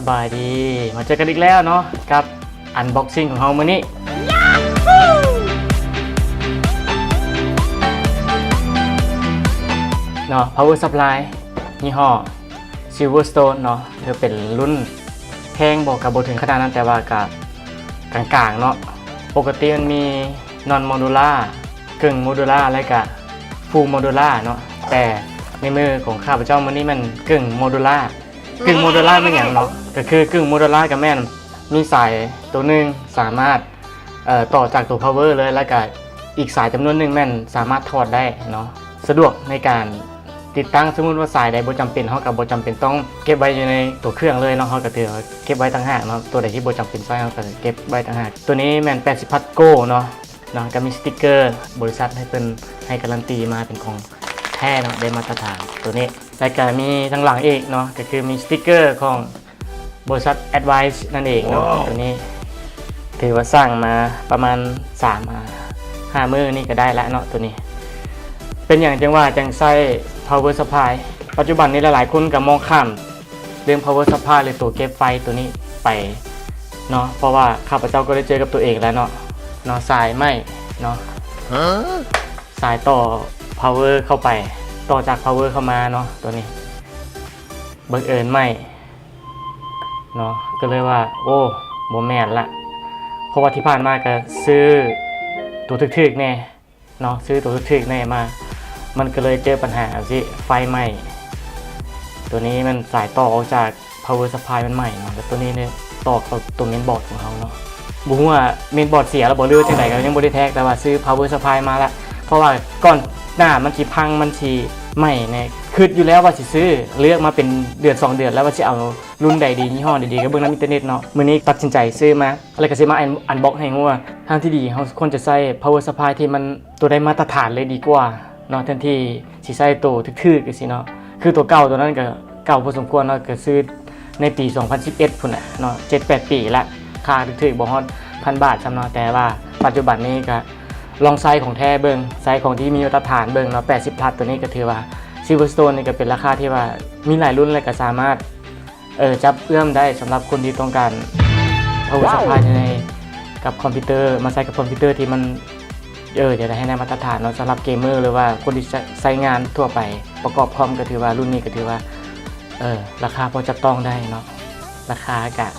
ສະບາຍດີ ມາເຈີກັນອີກແລ້ວເນາະ ກັບ unboxing ຂອງເຮົາມື້ນີ້ເນາະ power supply ຍີ່ຫໍ້ Silverstone ເນາະ ຖືເປັນລຸ້ນແພງບໍ່ ກໍບໍ່ເຖິງຂະໜາດນັ້ນ ແຕ່ວ່າກໍກາງໆເນາະ. ປົກກະຕິມັນມີ non modular ເຄິ່ງ modular ແລະກະ full modular ເນາະ ແຕ່ໃນມືຂອງຂ້າພະເຈົ້າມື້ນີ້ແມ່ນເຄິ່ງ modular. ເຄິ່ງ modular ແມ່ນຫຍັງເນາະ? ກໍຄືເຄິ່ງ modular ກໍແມ່ນມີສາຍໂຕໜຶ່ງສາມາດ ເອີ ຕໍ່ຈາກໂຕ power ເລີຍ ແລ້ວກະອີກສາຍຈຳນວນໜຶ່ງແມ່ນສາມາດຖອດໄດ້ເນາະ ສະດວກໃນການຕິດຕັ້ງ. ສົມມຸດວ່າສາຍໃດບໍ່ຈຳເປັນ ເຮົາກໍບໍ່ຈຳເປັນຕ້ອງເກັບໄວ້ຢູ່ໃນຕົວເຄື່ອງເລີຍເນາະ ເຮົາກໍຖືວ່າເກັບໄວ້ຕ່າງຫາກເນາະ. ຕົວໃດທີ່ບໍ່ຈຳເປັນໃຊ້ ເຮົາກໍເກັບໄວ້ຕ່າງຫາກ. ຕົວນີ້ແມ່ນແປດສິບພັດ Gold ເນາະ ເນາະ ກໍມີສະຕິກເກີບໍລິສັດໃຫ້ເພິ່ນໃຫ້ກາຣັນຕີມາເປັນຂອງແທ້ເນາະ ໄດ້ມາດຕະຖານຕົວນີ້. ແລ້ວກະມີທາງຫຼັງອີກເນາະ ກໍຄືມີສະຕິກເກີຂອງບໍລິສັດ Advice ນັ້ນເອງເນາະ. ຕົວນີ້ຖືວ່າສ້າງມາປະມານສາມຫາຫ້າມື້ນີ້ກໍໄດ້ລະເນາະ. ຕົວນີ້ເປັນຫຍັງຈັ່ງວ່າຈັ່ງໃຊ້ power supply? ປັດຈຸບັນນີ້ຫຼາຍໆຄົນກໍມອງຂ້າມເລື່ອງ power supply ຫຼືຕົວເກັບໄຟຕົວນີ້ໄປເນາະ ເພາະວ່າຂ້າພະເຈົ້າກໍໄດ້ເຈີກັບຕົວເອງແລ້ວເນາະ ເນາະ ສາຍໄມ້ເນາະ ສາຍຕໍ່ power ເຂົ້າໄປ ຕໍ່ຈາກ power ເຂົ້າມາເນາະ. ຕົວນີ້ບັງເອີນໄມ້ເນາະ ກໍເລີຍວ່າ ໂອ້ ບໍ່ແມ່ນລະ ເພາະວ່າທີ່ຜ່ານມາກໍຊື້ຕົວຖືກໆແດ່ເນາະ ຊື້ຕົວຖືກໆແດ່ມາ ມັນກໍເລີຍເຈີປັນຫາຈັ່ງຊີ້ ໄຟໄໝ້. ຕົວນີ້ມັນສາຍຕໍ່ອອກຈາກ power supply ມັນໄໝ້ເນາະ ແລ້ວຕົວນີ້ນີ້ຕໍ່ເຂົ້າຕົວ main board ຂອງເຮົາເນາະ. ບໍ່ຮູ້ວ່າ main board ເສຍແລ້ວບໍ່ ຫຼືວ່າຈັ່ງໃດ ກໍຍັງບໍ່ໄດ້ແທກ ແຕ່ວ່າຊື້ power supply ມາລະ ເພາະວ່າກ່ອນໜ້າມັນຊິພັງ ມັນຊິໄໝ້ແນ່. ຄິດຢູ່ແລ້ວວ່າຊິຊື້ ເລືອກມາເປັນເດືອນສອງເດືອນແລ້ວວ່າຊິເອົາລຸ້ນໃດດີ ຍີ່ຫໍ້ໃດດີ ກໍເບິ່ງນຳອິນເຕີເນັດເນາະ. ມື້ນີ້ຕັດສິນໃຈຊື້ມາ ແລ້ວກໍຊິມາ unbox ໃຫ້ຮູ້ວ່າ ທາງທີ່ດີເຮົາຄວນຈະໃຊ້ power supply ທີ່ມັນ ໂຕໄດ້ມາດຕະຖານເລີຍດີກວ່າເນາະ ແທນທີ່ຊິໃຊ້ໂຕຖືກໆຈັ່ງຊີ້ເນາະ. ຄືໂຕເກົ່າໂຕນັ້ນກໍເກົ່າພໍສົມຄວນເນາະ ກໍຊື້ໃນປີສອງພັນສິບເອັດພຸ້ນນະເນາະ ເຈັດແປດປີລະ ລາຄາຖືກໆບໍ່ຮອດພັນບາດຊ້ຳເນາະ. ແຕ່ວ່າປັດຈຸບັນນີ້ກໍລອງໃຊ້ຂອງແທ້ເບິ່ງ ໃຊ້ຂອງທີ່ມີມາດຕະຖານເບິ່ງເນາະ. ແປດສິບພັດ ໂຕນີ້ກໍຖືວ່າ Silverstone ນີ້ກໍເປັນລາຄາທີ່ວ່າມີຫຼາຍລຸ້ນ ແລະກໍສາມາດ ເອີ ຈັບເອື້ອມໄດ້ສຳລັບຄົນທີ່ຕ້ອງການ power supply ໃນ ກັບຄອມພິວເຕີ ມາໃຊ້ກັບຄອມພິວເຕີທີ່ມັນ ເອີ ຢາກໄດ້ໃຫ້ໄດ້ມາດຕະຖານເນາະ ສຳລັບເກມເມີ ຫຼືວ່າຄົນທີ່ໃຊ້ ໃຊ້ງານທົ່ວໄປ ປະກອບຄອມ ກໍຖືວ່າລຸ້ນນີ້ກໍຖືວ່າ ເອີ ລາຄາພໍຈັບຕ້ອງໄດ້ເນາະ. ລາຄາກະ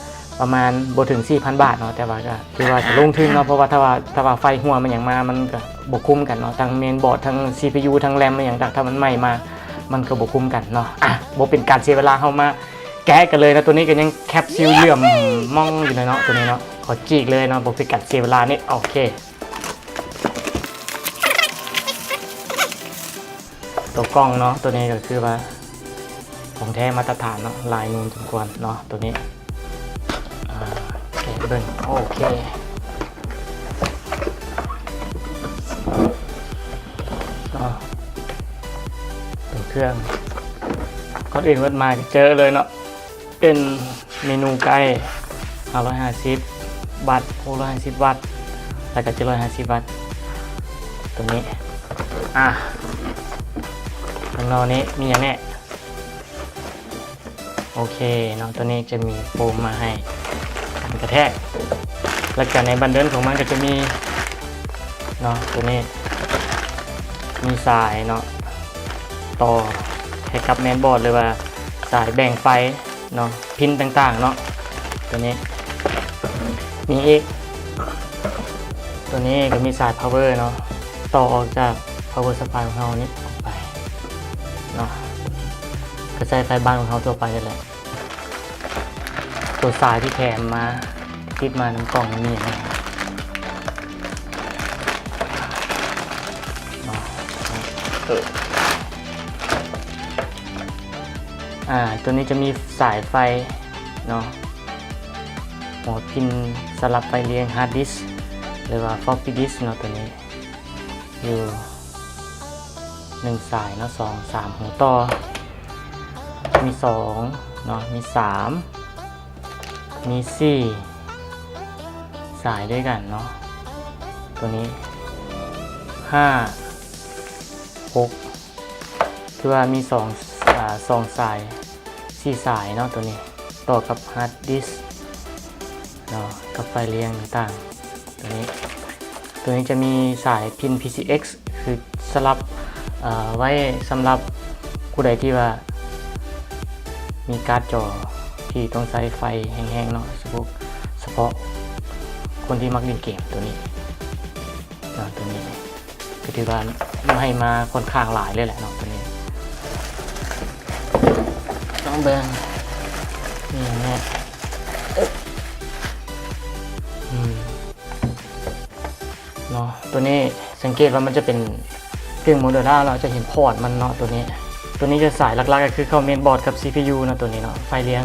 ປະມານບໍ່ເຖິງສີ່ພັນບາດເນາະ ແຕ່ວ່າກະຖືວ່າຈະລົງທຶນເນາະ ເພາະວ່າຖ້າວ່າ ຖ້າວ່າໄຟຮົ່ວມັນຫຍັງມາ ມັນກະບໍ່ຄຸ້ມກັນເນາະ ທັງ main board ທັງ CPU ທັງ RAM ອີ່ຫຍັງ ຖ້າມັນໄໝ້ມາ ມັນກໍບໍ່ຄຸ້ມກັນເນາະ. ອ່ະ ບໍ່ເປັນການເສຍເວລາ ເຮົາມາ ແກະກັນເລີຍເນາະ. ຕົວນີ້ກໍຍັງແຄບຊິວເຫຼື້ອມມ່ອງຢູ່ເນາະ ຕົວນີ້ເນາະ. ຂໍຈີກເລີຍເນາະ ບໍ່ເປັນການເສຍເວລານີ້. ໂອເຄ ຕົວກ່ອງເນາະ ຕົວນີ້ກໍຄືວ່າຂອງແທ້ມາດຕະຖານເນາະ ລາຍນູນສົມຄວນເນາະ ຕົວນີ້. ອ່າ ແກະເບິ່ງ ໂອເຄເນາະ ຕົວເຄື່ອງ. ກ່ອນອື່ນເປີດມາກໍເຈີເລີຍເນາະ ເປັນເມນູໄກ່ ຫ້າຮ້ອຍຫ້າສິບວັດ ຫົກຮ້ອຍຫ້າສິບວັດ ແລ້ວກໍເຈັດຮ້ອຍຫ້າສິບວັດ ຕົວນີ້. ອ່າ ຂ້າງນອກນີ້ມີຫຍັງແນ່? ໂອເຄເນາະ ຕົວນີ້ຈະມີໂຟມມາໃຫ້ກັນກະແທກ ແລ້ວກໍໃນບັນເດິນຂອງມັນກໍຈະມີເນາະ ຕົວນີ້ມີສາຍເນາະ ຕໍ່ໃຫ້ກັບ main board ຫຼືວ່າສາຍແບ່ງໄຟເນາະ ພິນຕ່າງໆເນາະ. ຕົວນີ້ມີອີກ ຕົວນີ້ກໍມີສາຍ power ເນາະ ຕໍ່ອອກຈາກ power supply ຂອງເຮົານີ້ອອກໄປເນາະ ກະແສໄຟບ້ານຂອງເຮົາທົ່ວໄປນີ້ແຫຼະ. ຕົວສາຍທີ່ແຖມມາ ຕິດມານຳກ່ອງມີຫຍັງແນ່ເນາະ? ເອີ ອ່າ ຕົວນີ້ຈະມີສາຍໄຟເນາະ ຫົວພິນສະຫຼັບໄຟລຽງ hard disk ຫຼືວ່າ floppy disk ເນາະ ຕົວນີ້ ຢູ່ໜຶ່ງສາຍເນາະ ສອງ ສາມ ຫົວຕໍ່ ມີສອງເນາະ ມີສາມ ມີສີ່ສາຍດ້ວຍກັນເນາະ ຕົວນີ້ ຫ້າ ຫົກ ຖືວ່າມີສອງ ອ່າ ສອງສາຍ ສີ່ສາຍເນາະ ຕົວນີ້ ຕໍ່ກັບຮາດດິສເນາະ ກັບໄຟລຽງຕ່າງໆ ຕົວນີ້ ຕົວນີ້ຈະມີສາຍພິນ ພີຊີເອັກ ຄືສະລັບ ເອີ ໄວ້ສຳລັບຜູ້ໃດທີ່ວ່າມີກາດຈໍທີ່ຕ້ອງໃຊ້ໄຟແຮງໆເນາະ ສະເພາະ ສະເພາະຄົນທີ່ມັກຫຼິ້ນເກມ ຕົວນີ້ເນາະ ຕົວນີ້ ກໍຖືວ່າໃຫ້ມາຂ້ອນຂ້າງຫຼາຍເລີຍແຫຼະເນາະ ຕົວນີ້ ລອງເບິ່ງ ນີ້ແຫຼະ ອືມ ເນາະ ຕົວນີ້ສັງເກດວ່າມັນຈະເປັນກຶ່ງໂມດູລາເນາະ ຈະເຫັນພອດມັນເນາະ ຕົວນີ້ ຕົວນີ້ຈະສາຍຫຼັກໆ ກໍຄືເຂົ້າເມນບອດກັບຊີພີຢູເນາະ ຕົວນີ້ເນາະ ໄຟລຽງ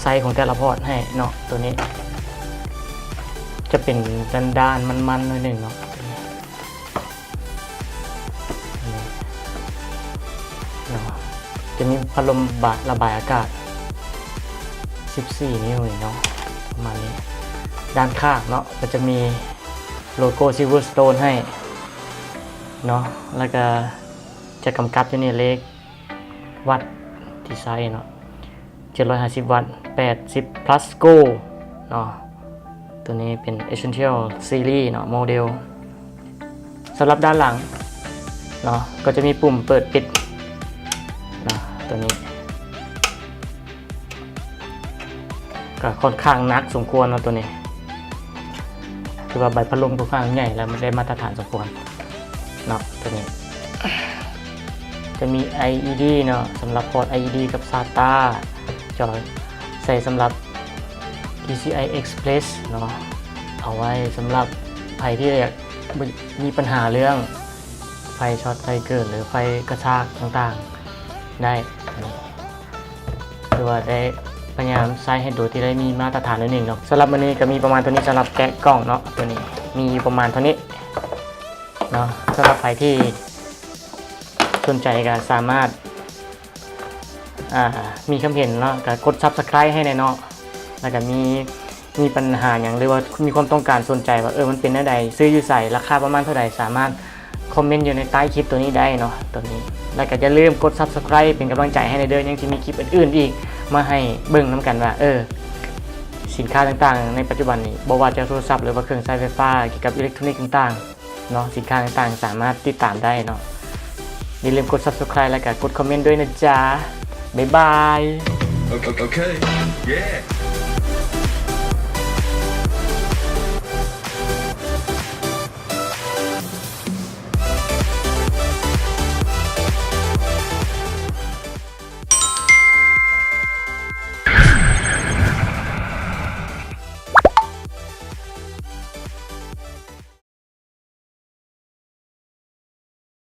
ໄຊຂອງແຕ່ລະພອດໃຫ້ເນາະ ຕົວນີ້ຈະເປັນດ້ານໆ ມັນໆ ໜ້ອຍໜຶ່ງເນາະ ຕົວນີ້ ນີ້ເນາະ ຈະມີພັດລົມບະ ລະບາຍອາກາດສິບສີ່ນິ້ວນີ້ເນາະ ປະມານນີ້ ດ້ານຂ້າງເນາະ ກໍຈະມີໂລໂກ້ຊິລເວີສະໂຕນໃຫ້ເນາະ ແລ້ວກໍຈະກຳກັດຢູ່ໃນເລກວັດທີ່ໃຊ້ເນາະ ເຈັດຮ້ອຍຫ້າສິບວັດ ແປດສິບພລັສໂກລເນາະ ຕົວນີ້ເປັນເອັສເຊັນເຊີຍລຊີຣີເນາະ ໂມເດວ ສຳລັບດ້ານຫຼັງເນາະ ກໍຈະມີປຸ່ມເປີດປິດເນາະ ຕົວນີ້ກໍຂ້ອນຂ້າງໜັກສົມຄວນເນາະ ຕົວນີ້ ຖືວ່າໃບພັດລົມຂ້ອນຂ້າງໃຫຍ່ ແລ້ວມັນໄດ້ມາດຕະຖານສົມຄວນເນາະ ຕົວນີ້ ຈະມີໄອອີດີເນາະ ສຳລັບພອດໄອອີດີກັບສາຕາ ຈອດໃສ່ສຳລັບ ພີຊີໄອເອັກສເພຣສເນາະ ເອົາໄວ້ສຳລັບໃຜທີ່ຢາກ ມີບັນຫາເລື່ອງໄຟຊັອດ ໄຟເກີດ ຫຼືໄຟກະຊາກຕ່າງໆ ໄດ້ ຖືວ່າໄດ້ພະຍາຍາມໃຊ້ໃຫ້ໂຕທີ່ໄດ້ມີມາດຕະຖານໜ້ອຍໜຶ່ງເນາະ. ສຳລັບມື້ນີ້ກໍມີປະມານເທົ່ານີ້ ສຳລັບແກະກ່ອງເນາະ. ໂຕນີ້ມີຢູ່ປະມານເທົ່ານີ້ເນາະ. ສຳລັບໃຜທີ່ສົນໃຈກໍສາມາດ ອ່າ ມີຄຳເຫັນເນາະ ກໍກົດ Subscribe ໃຫ້ແດ່ເນາະ. ແລ້ວກໍມີ ມີບັນຫາຫຍັງ ຫຼືວ່າມີຄວາມຕ້ອງການສົນໃຈວ່າ ເອີ ມັນເປັນແນວໃດ ຊື້ຢູ່ໃສ ລາຄາປະມານເທົ່າໃດ ສາມາດຄອມເມັນຢູ່ໃນໃຕ້ຄລິບໂຕນີ້ໄດ້ເນາະ ໂຕນີ້. ແລ້ວກໍຢ່າລືມກົດ Subscribe ເປັນກຳລັງໃຈໃຫ້ແດ່ເດີ ຍັງຊິມີຄລິບອື່ນໆອີກມາໃຫ້ເບິ່ງນຳກັນວ່າ ເອີ ສິນຄ້າຕ່າງໆໃນປັດຈຸບັນນີ້ ບໍ່ວ່າຈະໂທລະສັບ ຫຼືວ່າເຄື່ອງໃຊ້ໄຟຟ້າ ກ່ຽວກັບອີເລັກໂທຣນິກຕ່າງໆ ເນາະ ສິນຄ້າຕ່າງໆ ສາມາດຕິດຕາມໄດ້ເນາະ. ຢ່າລືມກົດ Subscribe ແລ້ວກໍກົດຄອມເມັນດ້ວຍນະຈ໊ະ. ບາຍບາຍ.